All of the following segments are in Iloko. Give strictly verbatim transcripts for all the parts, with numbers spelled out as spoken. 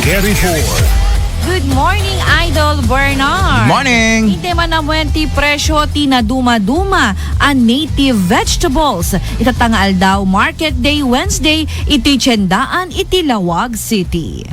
Report. Good morning, Idol Bernard. Morning. Intay man amuen ti presyo ti nadumaduma a native vegetables. Itatta nga aldaw, Market Day, Wednesday, iti tiendaan iti Laoag City.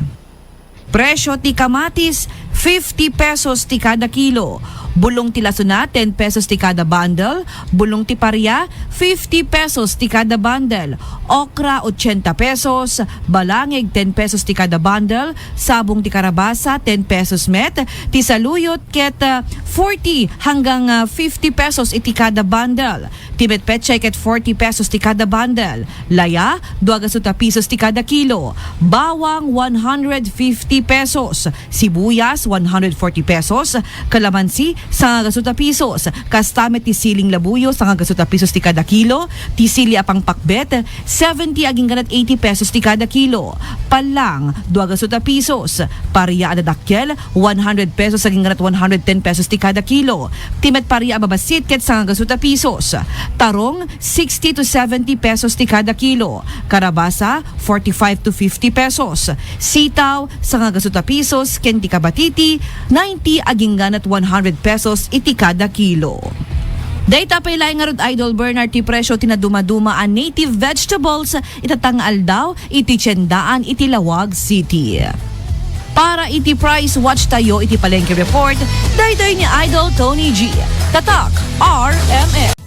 Presyo ti kamatis, fifty pesos ti kada kilo. Bulong ti lasuna, ten pesos ti kada bundle. Bulong ti paria, fifty pesos ti kada bundle. Okra, ochenta pesos. Balangig, ten pesos ti kada bundle. Sabong ti karabasa, ten pesos met. Ti saluyot ket, ah, forty hanggang, ah, fifty pesos iti kada bundle. Ti met pechay ket forty pesos ti kada bundle. Laya, dua gatut a pisos ti kada kilo. Bawang, one hundred fifty pesos. Sibuyas, one hundred forty pesos. Kalamansi, sanga gatut a pisos. Kasta met ti siling labuyo, sanga gatut a pisos ti kada kilo. Ti sili a pangpakbet, seventy agingga ket eighty pesos ti kada kilo. Pallang, dua gatut a pisos. Paria a dadakkel, one hundred pesos agingga ket one hundred ten pesos ti kada kilo. Ti met paria a babassit ket sanga gatut a pisos. Tarong, sixty to seventy pesos ti kada kilo. Karabasa, forty-five to fifty pesos. Sitaw, sanga gatut a pisos, ken ti kabatiti, ninety agingga ket one hundred pesos iti kada kilo. Dayta pay laeng ngarud, Idol Bernard, ti presyo ti nadumaduma a native vegetables itatta nga aldaw iti tiendaan iti Laoag City. Para iti Price Watch tayo iti Palengke Report, daytoy ni Idol Tony G. Tatak, R M N.